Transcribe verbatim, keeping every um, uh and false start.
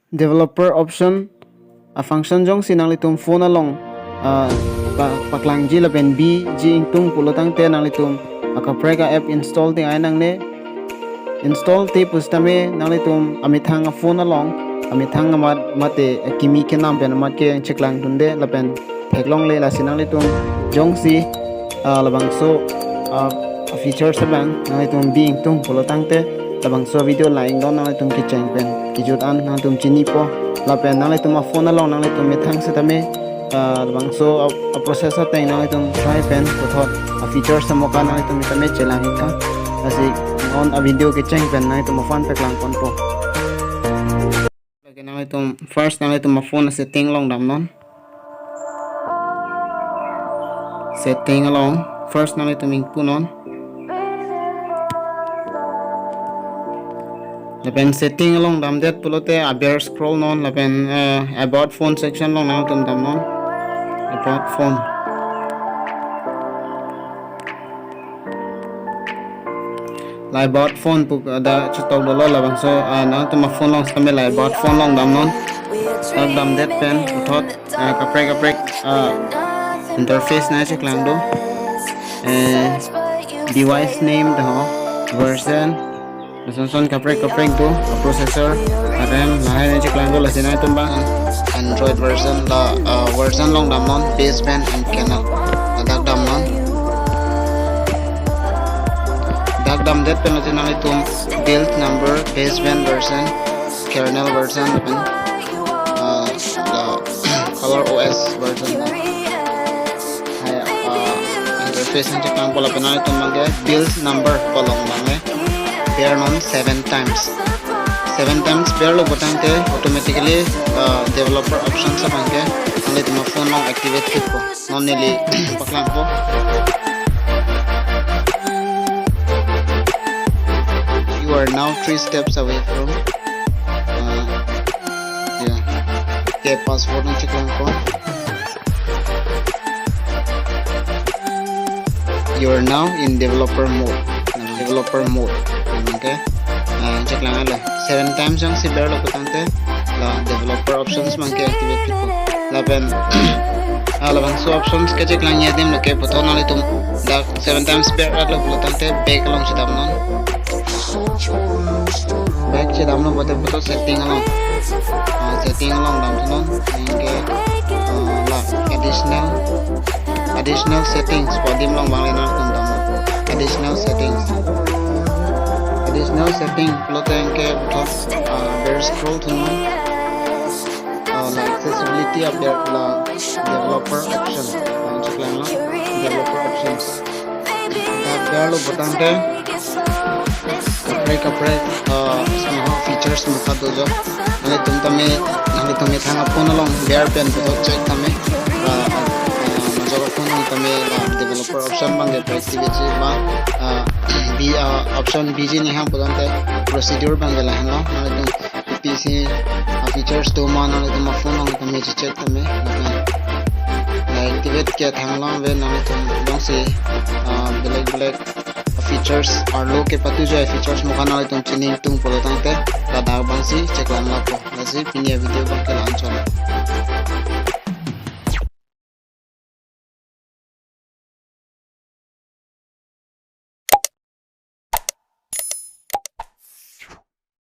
Developer option a function jongsi nanglitum phone along, ah, pa-, paklangji lapen biji ingtung pulo tangte nanglitum akaprek a app install teng ai nangne. Install te pusitame nanglitum amethang a phone along, amethang amat mate akimi kenam pen amat ke cheklangdunde lapen theklongle. Lasi nanglitum jongsi, ah, labangso, ah, features abang nanglitum bi ingtung pulo tangte labangso video la-ingdon nanglitum kecheng pen kejut an nanglitum chinipo. Lapen nanglitum a phone along nanglitum methang sitame, ah, labangso a, a process ateng nanglitum try pen puthot a features amoka nanglitum sitame chelang ikha. Lasi non a video kecheng pen nanglitum aphan paklangponpo. Lake nanglitum first nanglitum a phone a setting along damnon. Setting along first nanglitum ingpunon. Lapen setting along damdet pulote aber scroll non lapen, eh, about phone section along nanglitum damnon. About phone. La about phone pu, ah, da chetok dolo labangso, ah, nangtum a phone along sitame la about phone along damnon. Dak damdet pen puthot, ah, kaprek kaprek, ah, interface nangcheklang do. Eh, device name do, version, lason son kaprek kaprek do, processor, RAM, lahai nangcheklang do, lasi nangtum abang Android version la, ah, version along damnon, baseband and kernel. Dak damnon. Dak damdet pen lasi nanglitum build number, baseband version, kernel version, lapen, ah, la ColorOS version. Hai, ah, interface nangcheklang po lapen nanglitum abangke build number pu along abangke bernon seven times. Seven times berlo putangte automatically, ah, developer options abangke nanglitum a phone along activate ikpo. Non neli paklangpo. You are now three steps away from, uh, yeah. Okay, password nangcheklang po. You are now in developer mode. Developer mode. Okay. Ah, cheklanglo. Seven times jongsi berlo putangte la developer options abangke activate ikpo. Lapen, ah, labangso options kecheklang adim lake puthot nanglitum dak seven times berlo putangte back along chedamnon. Back chedamnon puthot setting along. Ah, setting along damnon. Anke, ah, la additional, additional settings pu adim along abang le nangtum damnon. Additional settings. Additional setting pulote anke puthot, ah, aber scroll thunon. Ah, la accessibility aber la developer option. Nangcheklanglo developer options. Dak berlo putangte kaprek kaprek, ah, somehow features amoka do jo. Nanglitum tame, nanglitum methang a phone along ber pen puthot check tame, ah, ah, majok a phone along tame la developer option abangke activate ji ba, ah, bi, ah, option biji ni ham putangte procedure abangke lahenlo. Nanglitum P C, ah, features do ma nanglitum a phone along tame checheck tame. Lapen la activate kethang along ave nanglitum jongsi, ah, belek belek features arlo kepatu jai features amoka nanglitum chini ingtung pulo tangte ladak abangsi cheklanglo po. Lasi pini a video abangke la-an chot.